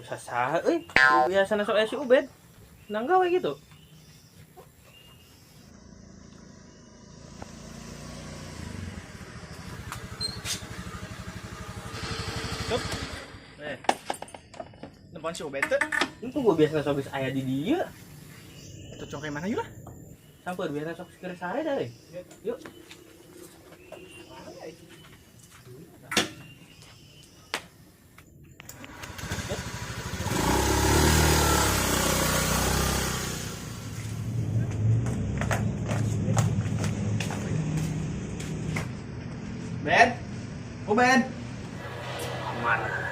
Saha euy? Biasana sok aya si Ubed. Nang gawe gitu. Sup. Eh, Nempoan si Ubed teh. itu gua biasa sok geus aya di dieu. Itu congke mana yuk lah? Sampai biasa sok keur sare dah euy. Yuk. Bed. Ubed. Mana?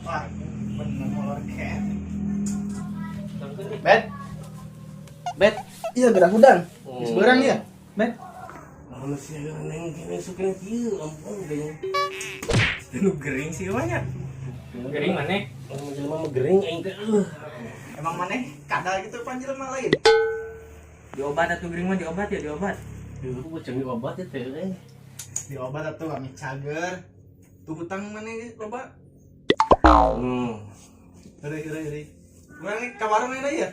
Wah, bener molor ken. Bed. Bet. Iya, gerak hudang. Geus beurang ya. Bed. Manusia neng kene suka kieu, ampun geuning. Nu gering sih banyak. Gering mana? Lamun jelema mah gering aing teh. Emang maneh kadal gitu pan jelema lain. Diobat atuh gering mah diobat ya diobat. Duh, bocah obat ya teh euy. Diobat atuh kami cager. Tuh hutang maneh loba. Hmm. Heureuy heureuy heureuy. Urang ka warung ayeuna ya.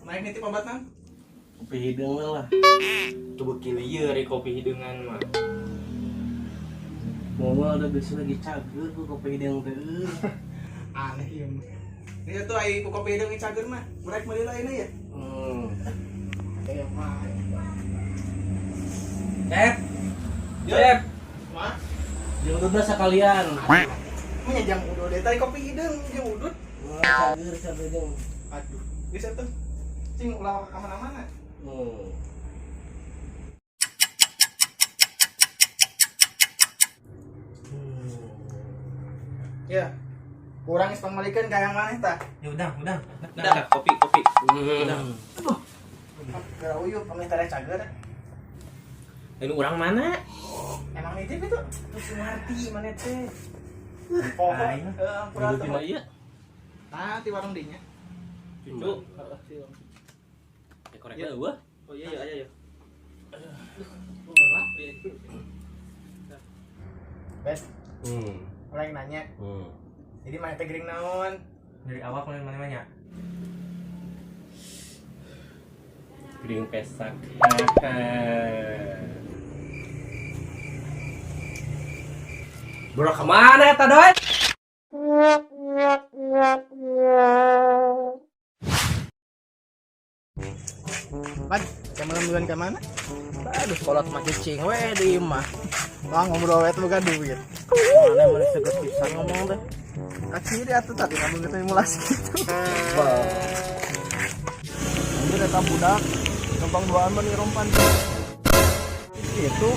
Naik nitip obatna. Kopi hideung lah. Tuh beuki lieur ari kopi hideungan mah. Moal ada biasa lagi cager ku kopi hideung teh. Aneh ieu mah. Ini tuh ai ku kopi hideung cager mah. Urang meuli lah ayeuna ya. Hmm. Emang. Cep. Cep. Mah, Jeung ududna sakalian. nya jang udud teh kopi hideung jeung udud. Wah, cager cager jeung. Aduh, geus atuh. Cing ulah ka mana-mana. Hmm. Ya. Kurang geus pangmalikeun ka yang maneh tah. Ya udah, udah. Udah, udah, kopi, kopi. Hmm. Gara uyuh pameh teh cager. Ini urang mana? Emang nitip itu? Tuh si Marti mana teh? Poho. Aing. Heeh, ampura Udud tina ieu. Nah, di warung dinya. Cucu. Heeh, di warung. Ya korek eueuh. Oh iya iya iya. Bes, Hmm. urang nanya. Hmm. Jadi maneh teh gering naon? Dari awal mana mana nya. Gering pesak. Bro kemana eta doy? Pan, kamu bulan ke mana? Aduh, sekolah mah cicing we di imah. Wah, ngobrol we teh boga duit. Mana mun seget pisan ngomong teh. Kaciri atuh tadi ngomong gitu mulasi gitu. Anjir eta budak numpang duaan mah rompan. Itu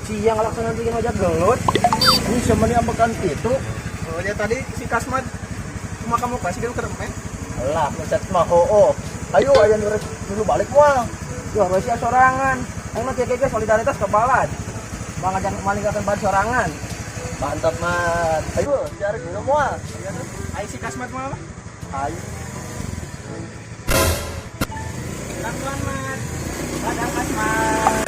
siang laksana bikin ngajak gelut. Ini sama nih ambekan itu. Oh, dia tadi si Kasmat cuma kamu kasih gitu keremen. Lah, mencet mah oh. Ayo aya nu rek dulu balik moal. Yo, Rusia sorangan. Aing mah kieu solidaritas ke balad. Bang ngajak malingkakeun bad sorangan. Mantap, Mat. Ayo, cari dulu moal. Ai si Kasmat mah apa? Ayo. Pelan-pelan, Mat. Padang Kasmat.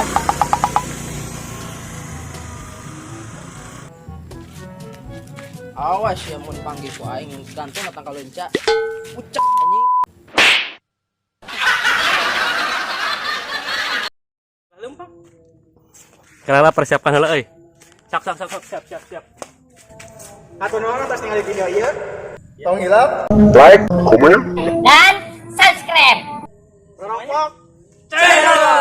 Awas ya mun panggil ku aing mun gantung datang ka leunca. Ucek anjing. Lempang. Kenapa persiapkan heula euy? Sak sak sak sak siap siap siap. Atuh naon atas ningali video ieu? Tong hilap. Like, comment, Dan subscribe. Rokok. Channel.